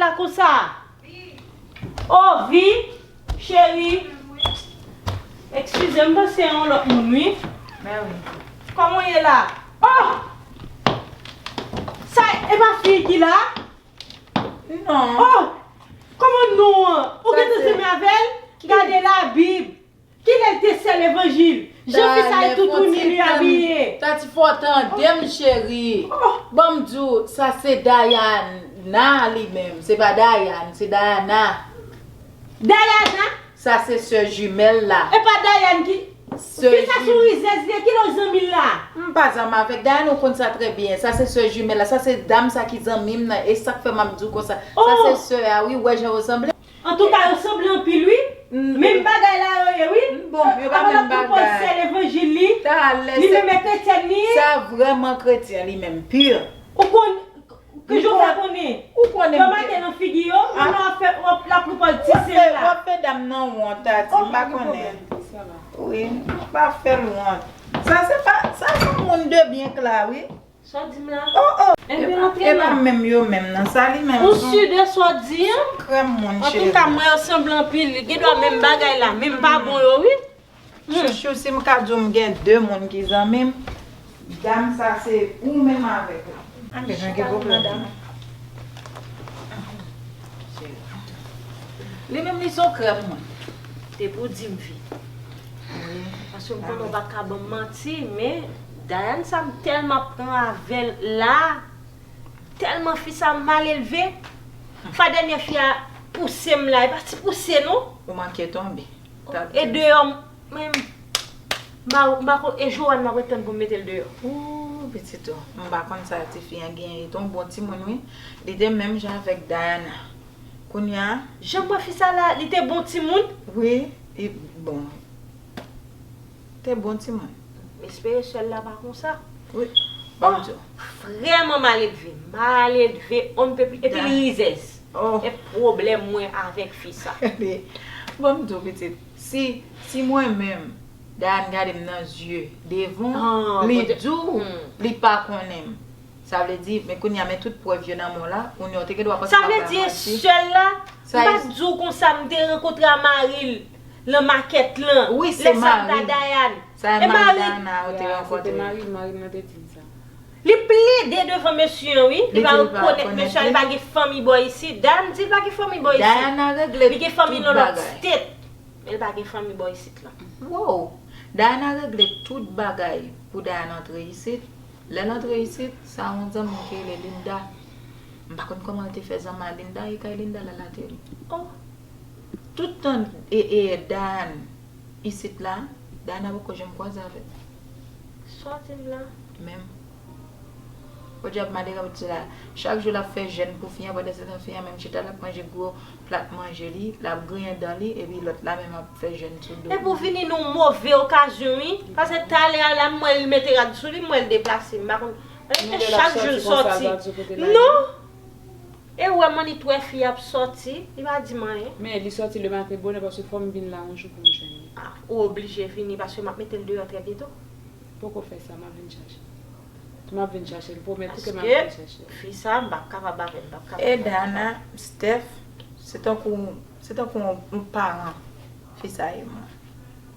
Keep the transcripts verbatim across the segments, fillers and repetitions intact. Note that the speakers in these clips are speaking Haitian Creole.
la konsa? Oh, Vi, cheri. Eskize m, panse yon lòt moun, wi. Mèwi. Kòman w ye la? Oh! Sa, e pa fi ki la? Non. Oh! Kòman non an? Ou gentan se- renmen avè l? Gade Labib. Kilè l te sè levanjil? Jan fi sa ye toutouni li abiye. Tati, fò w tande m, cheri. Oh. Ban m di w, sa se Dayana li menm. Se pa Dayan, se Dayana. Dayana? Sa se sè jimèl la. E pa Dayan ki... Sè jimèl. Fi sa sou rizèz li, kilè w zanmi l la? M pa zanmi avèk Dayana, ou konn sa trè byen. Sa se sè jimèl la. Sa se dam sa ki zanmi m nan. E sa k fè m ap di w konsa. Sa se sè a, wi, ou wè jan yo sanble. Antouka, yo sanble anpil, wi. Menm bagay la yo ye, wi. Bon, yo pa menm bagay. Apre l ap pran pòz sè levanjil li, li menm e kretyèn li ye. Sa vrèman kretyen li menm, pi. Ou konn, ki jan w fè konnen? Ou konnen yo make nan figi yo, ou nan w ap fè, w ap, l ap pran pòz ti sè la. W ap fè dam nan wont, Tati, m pa konnen. Wi, pa fè l wont. Sa se pa, sa se yon moun de byen k la, wi. Sa w di m la? Oh, oh. Enben, antre la. E pa menm yo menm nan. Sa li menm. Ou si de sa w di an? Krèm moun, cheri. Antouka, m wè yo sanble anpil. Li gen dwa menm bagay la, menm pa bon yo, wi. Chouchou, si m ka di w m gen de moun ki zanmi m, dam sa se ou menm avèk li. Anben, pa gen pwoblèm. Li menm, li se yon krèm moun. Te pou di m, fi. Wi. Paske m konnen w pa ka ban m manti, men Dayana sa m tèlman ap pran avè l la, tèlman fi sa malelve. Fwa dènyè fi a pouse m la, e pa ti pouse non. Ou manke tonbe. E deyò, men, m pa, m pa konn, e Joanne m ap ret tann pou m mete l deyò. Ooh, pitit ou. M pa konn sa ti fi an genyen. Li te yon bon timoun, wi. Li te menm jan avèk Dayana. Kounye a. Jan m wè fi sa la, li te bon timoun. Wi, li bon. Te bon timoun. M espere sè l la pa konsa. Wi. Ban m di w. Vrèman malelve. Malelve, on ne peut plus. Epi li rizèz. Oh. E pwoblèm mwen avèk fi sa. Ban m di w, pitit. Si, si mwen menm, Dayana gade m nan zye, devan, li di w, li pa konnen m. Sa vle di, men kounye a, men tout prèv yo nan men w la, kounye a, w te gen dwa panse m ap bay manti. Sa vle di, e sè l la, m pa t di w konsa, m te rankontre a mari l nan makèt lan, wi, lè sa m t a Dayana. Sa e mari Dayana ou te rankontre. Ya, se te mari l, mari l nan te di m sa. Li plede devan mesye an, wi. Li pa rekonèt mesye an, li pa gen fanmi bò isit. Dayana di l pa gen fanmi bò isit. Li gen fanmi nan lòt state. Men li pa gen fanmi bò isit la. Wow! Dayana regle tout bagay pou Dayana antre isit. Lè l antre isit, sa yon zanmi ki rele Linda. M pa konn kòman l te fè zanmi a Linda, e kay Linda l al ateri. Oh! Tout tan e, e Dayana isit la, Dayana poko janm kwaze avè l. Sòti m la. Menm. Podyab malere ti la. Chak jou l ap fè jèn pou fi an, pandan se tan fi an menm chita, l ap manje gwo plat manje li, l ap griyen dan li, epi lòt la menm ap fè jèn sou do. Epi w vini nan yon move okazyon, wi. Paske talè a la, m wè l mete rad sou li, m wè l deplase. M pa konn. E chak jou l sòti. Non! E ou wè Manny t wè fi ap sòti, li pa di m anyen. Men li sòti lematen bonè paske fò m vin la yon jou pou m jwenn li. Ah, ou oblije vini paske m ap mete l deyò trè byento. Poko fè sa, m ap vin chache. M ap vin chache l, pwomèt ou ke m ap vin chache l. Paske fi sa, m p ap kapab avè l, m p ap kapab. E Dayana, Steph, se tankou, se tankou yon, yon paran fi sa ye mwen.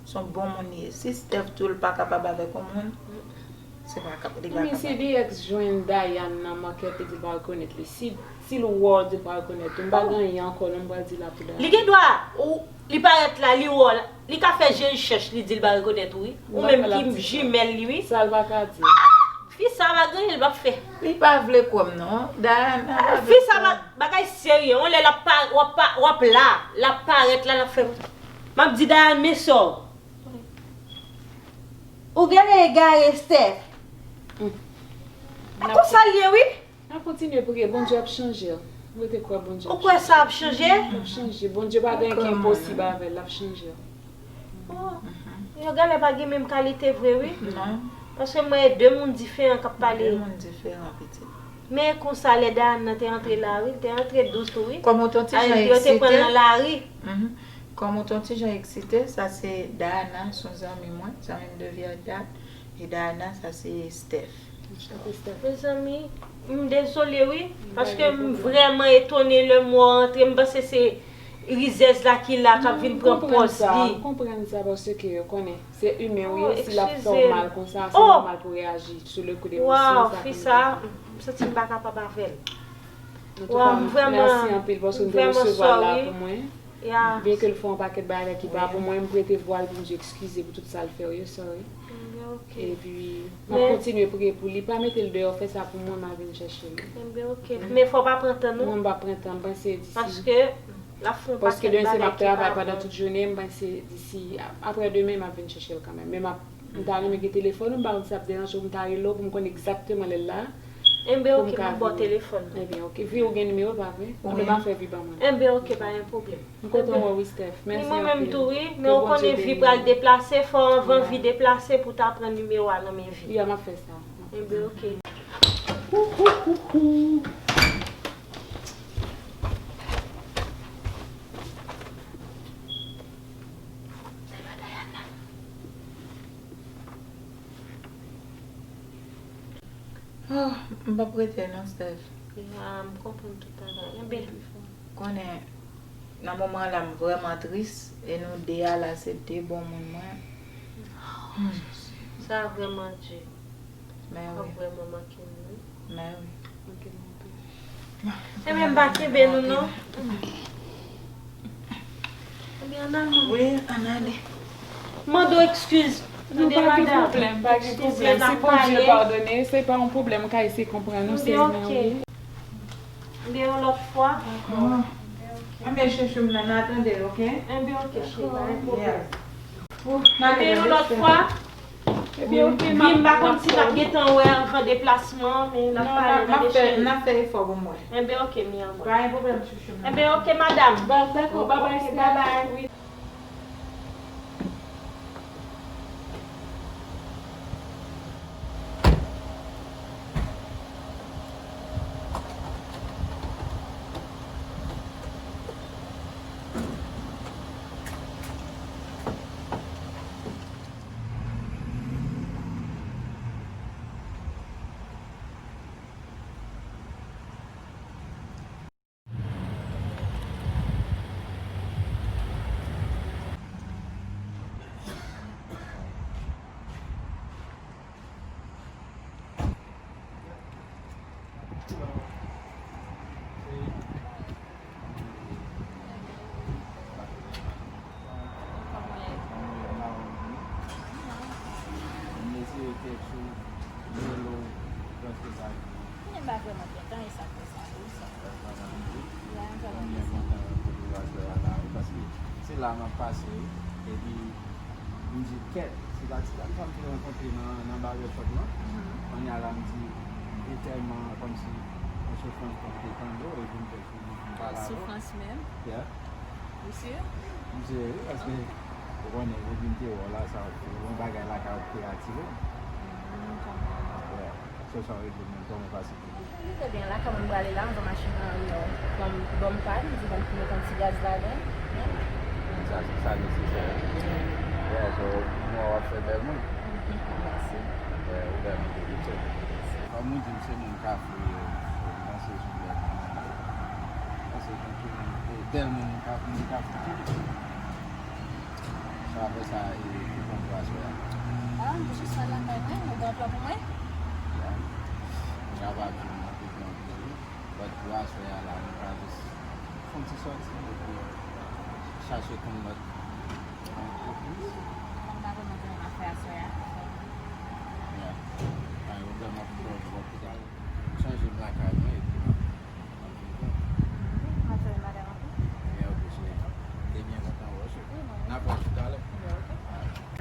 Se yon bon moun li ye. Si Steph tou l pa kapab avèk yon moun, se pa kap, li pa kapab. Men si li ex jwenn Dayana nan makèt, li di l pa rekonèt li. Si, si l wè w, di l pa rekonèt ou. M pa gen anyen ankò non, m pral di l a pou Dayana. Li gen dwa, ou, li parèt la, li wè w la, li ka fè je l chèch, li di l pa rekonèt ou, wi. Ou menm ki jimèl li, wi. Sa l pa ka di. Ah! Fi sa pa gen anyen l p ap fè. Li pa vle kwè m non. Dayana pa vle kwè m. Fi sa pa, bagay serye. Yon lè l ap pa, w ap pa, w ap la, l ap parèt la, l ap fè. M ap di Dayana, men sè w. Ou genlè egare, Steph. Hmm. E konsa l ye, wi. N ap kontinye priye, Bondye ap chanje. Rete kwè Bondye ap chanje. Ou kwè sa ap chanje? L ap chanje. Bondye pa gen anyen ki enposib avè l, l ap chanje. Oh, yo genlè pa gen menm kalite vre, wi. Non. Paske m wè de moun diferan k ap pale. De moun diferan, pitit. Men konsa, lè Dayana te antre lari, li te antre dous tou, wi. Kòm ou t on ti jan eksite. Yo te pran l nan lari. Mhm. Kòm ou t on ti jan eksite, sa se Dayana, se yon zanmi mwen, zanmi m de vye dat. E Dayana, sa se Steph. Mezanmi, m dezole wi, paske m vrèman etone lè m wè w antre, m panse se rizèz la ki la k ap vin pran pòz li. M konprann sa, paske yo konnen se imen w ye, si l ap fè w mal konsa, se nòmal pou w reyaji sou le kou de emosyon. Waw, fi sa, m santi m pa kapab avè l. Waw, m vrèman, m vrèman sòri. Byenke l fè yon pakèt bagay ki pa pou mwen, m prete vwa l pou m di eskize pou tout sa l fè w yo, sorry. Epi, m ap kontinye priye pou li. Pa mete l deyò, fè sa pou mwen, m a vin chèche l. Enben, oke. Men fò w pa pran tan, non. Mwen, m p ap pran tan, m panse disi. Paske l ap fè yon pakèt bagay ki pa bon. Paske demen se m ap travay pandan tout jounen, m panse disi, a-, aprè demen, m ap vin chèche l kanmenm. Men m ap, m ta renmen gen telefòn ou, m pa konn si ap deranje w, m ta rele w pou m konn egzakteman lè l la. Enben, oke, m ap ba w telefòn mwen. Enben, oke. Vi, ou gen nimewo, pa vre? Wi. Anben, m a fè Vi ban mwen. Enben, oke, pa gen pwoblèm. M kontan wè w wi, Steph. Mèsi anpil. Ni mwen menm tou, wi. Men ou konnen Vi pral deplase, fò anvan Vi deplase pou w ta pran nimewo a nan men Vi. Ya, m ap fè sa. Enben, oke. Oh, m p ap rete non, Steph. Ya, m konprann tout bagay. Enben, konnen, nan moman la, m vrèman tris, e nou de a la, se de bon moun mwen. Hmm. Sa vrèman di. Men wi. Vrèman manke m, wi. Men wi. Manke m anpil. Enben, m pa kenbe nou, non. Ebyen, ann al, non. Wi, ann ale. Mande w eskiz. Tande, madanm. Non, pa gen pwoblèm, pa gen pwoblèm. Si Bondye padone, se pa yon pwoblèm, m ka eseye konprann ou, se men wi. Enben, yon lòt fwa. Dakò. Enben, chouchou m nan, n a tande, oke? Enben, oke, cheri, pa gen pwoblèm. Enben, yon lòt fwa. Ebyen, oke, m ap, m pa konn si n ap gentan wè anvan deplasman an, men n ap pale, tande cheri. N ap fè efò pou mwen. Enben, oke, mi amor. Pa gen pwoblèm, chouchou m. Enben, oke, madanm. Bon, dakò, babay, babay. Kounye m pa vrèman gentan e sa k fè sa wi sa. Ya, m vrèman kontan. Paske se la m ap pase wi. Epi m di kèt, se pa ti grann fanm ki rankontre nan, nan barbershop lan. Kounye a la m di, e tèlman kòmsi yon soufrans pou m te tande w, epi m fè soufrans menm. Yeah. Ou si? M si wi, paske ou konnen, depi m te wè w la, sa, yon bagay lakay ou te atire m. Yeah. So, sa w regle menm, kòman w pase? Li te byen la, kòman m prale la, anvan machin nan, ban m, ban m pad, m di ban m met yon ti gaz ladan l. Sa, sa nesesè. Yeah, so, m wè w ap fè bèl moun. Mèsi. Yeah, ou bèl moun tou, vit. Kòm ou di m se moun kafou ye, m panse sou bèl moun. M panse gen tou moun, e, bèl moun kafou, moun kafou tou. Sa apre sa, e, ki plan pou aswè a? Ah, m jis al lakay mwen, ou gen plan pou mwen? Yeah. M kapab di w m gen plan pou ou. But pou aswè a la, nou ka jis fè yon ti sòti epi chache konn lòt antrepriz. Mwen pa vrèman gen anyen m ap fè aswè a. Yeah. Pa gen pwoblèm, m ap pran w pou tale. Chanje m lakay mwen epi m ap, m ap vin pran. M ap fè madanm anpil. Yeah, ok, cheri. Te byen kontan wè w, cheri. Wi, mwen. N ap wè w talè. Yeah, ok. Alright.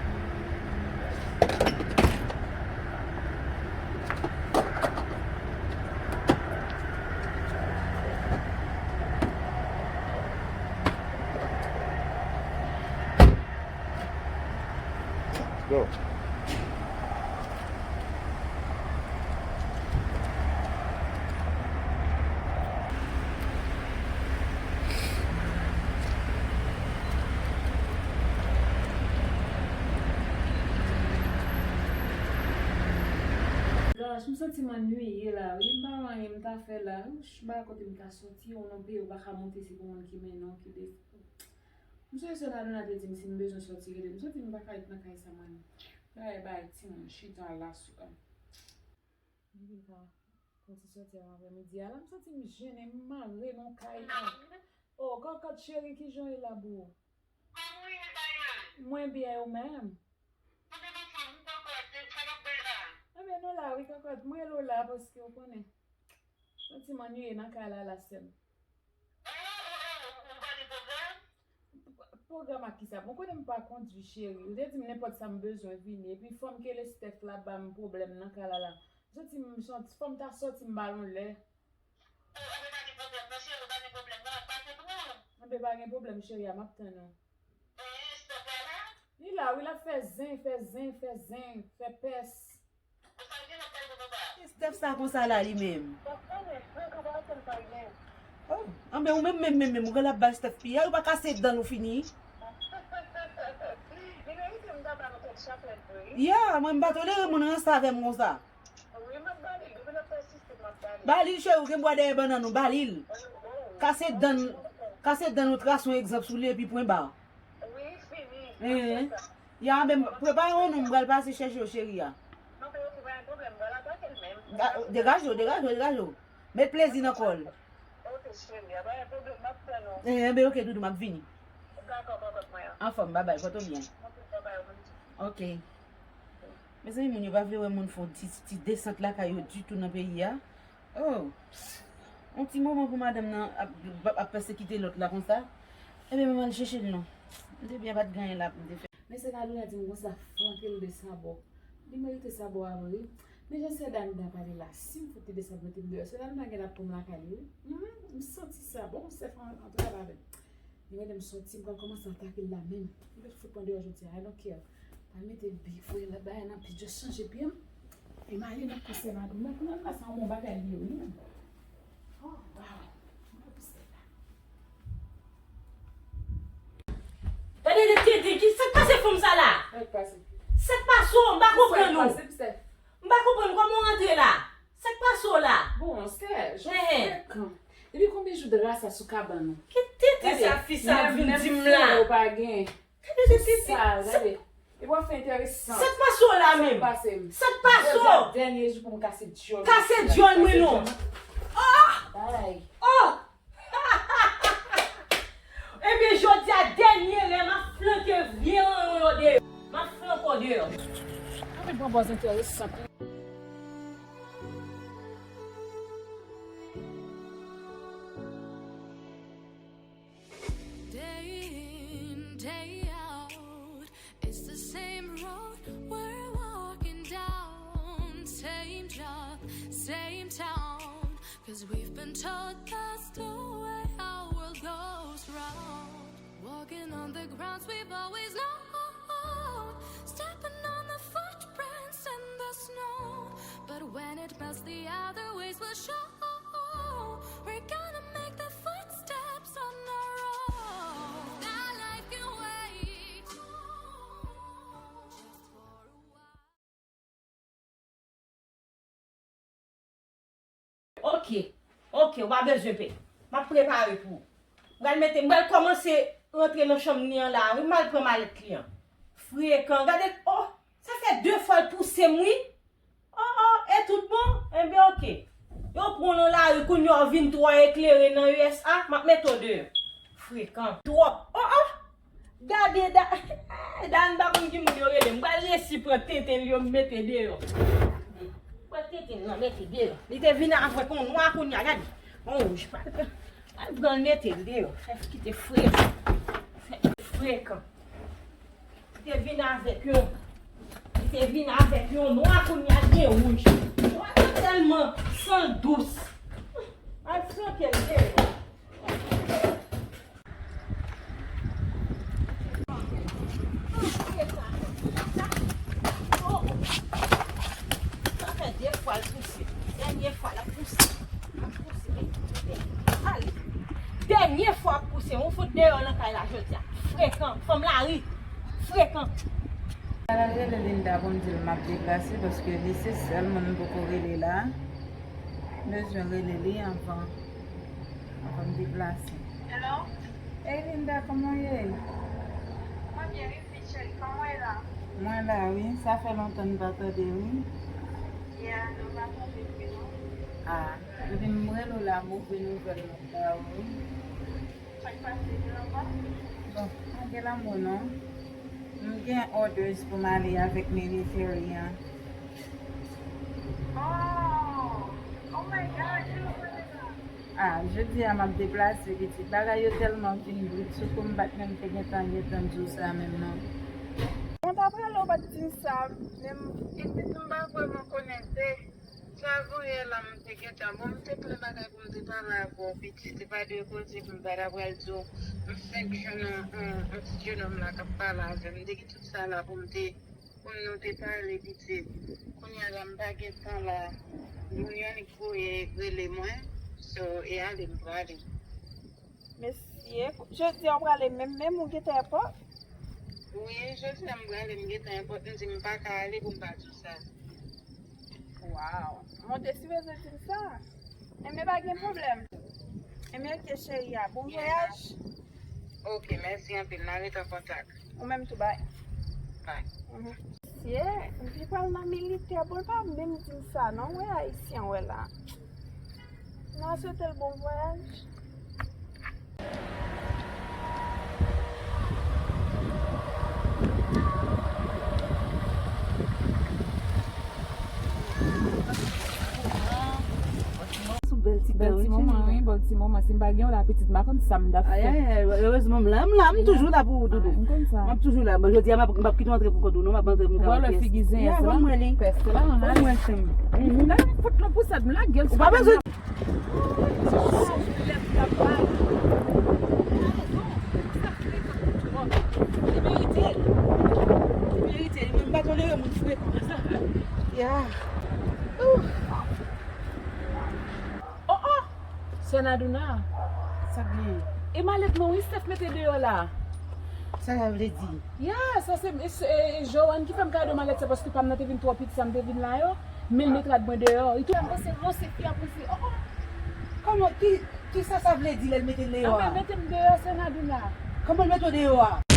Let's go. Gosh, m santi m annuiye la wi. M pa wè anyen m ta fè la. Ouch, m pa wè kote m ta soti. Ou nan peyi, ou pa ka monte, se pou moun ki mennen w, ki de... M sonje sè Nadona te di m si m bezwen sòti, rele m. M santi m pa ka ret nan kay sa, mwen. Bay, bay, timoun, chita la sou... Epi ka fè ti sòti a aprè midi a la, m santi m jennen, m mare nan kay la. Oh, kòkòt cheri, kijan w ye la boo? Kòman w ye, Dayane? Mwen byen, ou menm? Mwen byen anfòm wi, kòkòt. Sa k ap bay la? Ebyen, nou la wi, kòkòt. Mwen rele w la paske w konnen. Santi m annuiye nan kay la, la, sè m. Oh, oh, oh, ou pa gen pwogram? Pwogram ak kisa? Bon, konnen m pa kondui, cheri. Ou te di m nenpòt sa m bezwen vini. Epi fanm ke le Steph la ba m pwoblèm nan kay la la. M santi m, fò m ta sòti m ba l yon lè. Oh, anben pa gen pwoblèm non, cheri, pa gen pwoblèm non, m ap pase pou ou. Anben pa gen pwoblèm, cheri a, m ap tann ou. Eh, Steph la la? Li la wi, l ap fè zen, fè zen, fè zen, fè pès. Ou pa gen lòt bagay pou papa. Steph sa konsa la li menm. Papa, men frekan pa fè l pa gen. Oh, anben ou menm, menm, menm, menm, ou gen l ap bay Steph piya, ou pa kase dan nou fini. Li merite m ta ba l yon kòk chapèt vre. Ya, mwen m pa tolere moun ranse avè m konsa. Wi, m ap ba li l, depi l ap pèsiste, m ap ba li l. Ba li l, cheri, ou gen bwa dèyè bannann ou, ba li l. Oh, oh. Kase dan, kase dan nou, trase yon egzanp sou li, epi pwen ba. Wi, fini. Enhen. Ya, men prepare w non, m pral pase chèche w, cheri a. Ok, ok, pa gen pwoblèm, m pral atake l menm. Degaje w, degaje w, degaje w. Met plezi nan kò l. Ok, cheri a, pa gen pwoblèm, m ap tann ou. Enhen, ben ok, doudou, m ap vini. Dakò, kòkòt mwen an. Anfòm, babay, pòte w byen. Ok, babay, ou menm tou. Ok. Mezanmi, moun yo pa vle wè moun fè yon ti, ti desant lakay yo ditou nan peyi a. Oh, yon ti moman pou madanm nan ap, ap pèsekite lòt la konsa. Ebyen, m al chèche l non. M te byen pa t gen anyen la pou m te fè. Men sè Nadona di m konsa, flanke l de sabò. Li merite sabò a vre wi. Men jan sè Danda pale la, si m fout li de sabò, mete m deyò, sè Danda gen la pou m lakay li wi. Mhm, m santi sa. Bon, sè fè yon travay avè m. Li mande m sòti, m pral kòmanse atake l la menm. Li mèt fout mwen deyò jodi a, I don't care. Pral mete big voye la, bagay nan pis, just chanje pye m. E m ale nan konsè Madonna. Kounye a sa yon bon bagay li ye wi. Oh, wow. Mwen konsè la. Tande de tete, ki sa k pase fanm sa la? Sa k pase? Sa k pase w? M pa konprann ou. Sa k pase, psè? M pa konprann kòman w rantre la. Sa k pase w la? Bon, sè, jan frekan. Depi konbyen jou dra sa sou kabann ou? Ki tete sa fi sa ap vin di m la? Menm flè ou pa gen. Gade tete. Sa, gade. E w ap fè enteresan. Sa k pase w la menm? Sa k pase m? Sa k pase w? Jodi a dènye jou pou m kase dyòl. Kase dyòl mwen non. Oh! Ay. Oh! Ebyen, jodi a dènye lè m ap flanke vye ranyon yo deyò. M ap flanke w deyò. Ann pran pòz enteresan. Day in, day out, it's the same road we're walking down, same job, same town. 'Cause we've been told that's the way our world goes round. Walking on the grounds we've always known, stepping on the footprints in the snow. But when it melts, the other ways will show. We're gonna make the footsteps on our own. That life can wait. Just for a while. Ok, ok, ou pa bezwen pè. M ap prepare pou ou. M pral mete, m pral kòmanse rantre nan chanm li an la, wi, m al pran malèt li an. Frekan, gade, oh, sa fè de fwa l pouse m, wi. Oh, oh, e tout bon? Enben, ok. Yo pran w nan lari, kounye a w vin twò eklere nan U S A, m ap mete w deyò. Frekan. Twòp. Oh, oh. Gade da, da m pa konn ki moun yo rele. M pral resi pran tenten li yo m mete deyò. Pran tenten nan mete deyò. Li te vin avèk yon nwa kounye a, gade. Yon wouj. Pral pran, pral pran l mete l deyò. Fè kite frekan. Fè frekan. Li te vin avèk yon, li te vin avèk yon nwa kounye a l gen wouj. Nwa yo tèlman san dous. Al flanke l deyò. Sa fè de fwa l pouse. Dènye fwa l ap pouse. L ap pouse. Ale. Dènye fwa ap pouse. Ou fout deyò nan kay la jodi a. Frekan. Fanm lari. Frekan. Al rele Linda pou m di l m ap deplase, paske li se sèl moun m poko rele la. M bezwen rele li anvan, anvan m deplase. Hello? Hey Linda, kòman w ye? Mwen byen, wi, cheri, kòman w ye la? Mwen la, wi. Sa fè lontan n pa tande, wi. Yeah, nou pa tande vre, non. Ah, epi m rele w la, move nouvèl m ap ba w, wi. Sa k pase, gen lanmò? Bon, pa gen lanmò, non. M gen orders pou m ale avèk military an. Oh! Oh my God, you know what? Ah, jodi a m ap deplase, pitit. Bagay yo tèlman vin brit sou kou m, m pa t menm te gentan, gentan di w sa menm, non. Mwen ta prale, ou pa t di m sa, men m, epi tou m pa vrèman konnen de sa voye la, m te gentan, bon, m te plen bagay pou m te pale avè w, pitit. Se pa de koze pou m pa ta pral di w, m fenk jwenn yon, yon, yon ti jenòm la k ap pale avè m. M te gen tout sa la pou m te Pou nou te pale, pitit. Kounye a la, m pa gen tan la. Moun yo annik voye rele mwen. So, e ale m prale. Mesye, jodi a w prale menm, menm ou gentan èpòt? Wi, jodi a m prale, m gentan èpòt. M di m pa ka ale pou m pa di w sa. Waw. Mwen te sipoze di l sa. Enben, pa gen pwoblèm. Enben, oke, cheri a. Bon vwayaj. Ok, mèsi anpil. N a ret an kontak. Ou menm tou, bay. Bay. Mhm. Mesye, li pral nan militè, bon, l pa menm di m sa, non. Wè ayisyen, wè la. N a swete l bon vwayaj. Sou bèl ti Bèl ti moman, wi, bèl ti moman. Si m pa gen w la, pitit, m pa konn sa m t ap fè. Ay, ay, ay, erezman m la, m la, m toujou la pou ou, doudou. M konn sa. M ap toujou la. Bon, jodi a, m ap, m ap kite w antre pou kont ou, non, m ap antre pou m ka wè pyès. Figi zen la. Ban mwen li. Pès la, ban mwen, chèm. Lè m fout nan pousèt, m lage l. Ou pa bezwen. Li merite l. Li merite l. Mwen, m pa tolere moun frekan. Ya. Ouh. Oh, oh! Sè Nadouna. Sa k gen? E malèt mwen wi, Steph mete deyò la. Sa sa vle di? Ya, sa se, e, se, e, Joanne ki fè m kado malèt sa, paske pa m nan te vin twò piti, sa m te vin la yo. Men l met rad mwen deyò. Li tou. Mwen se ranse fi a pou se, oh, oh! Kòman, ki, ki sa sa vle di lè l mete l deyò a? Anben, mete m deyò, Sè Nadouna. Kòman l mete w deyò a?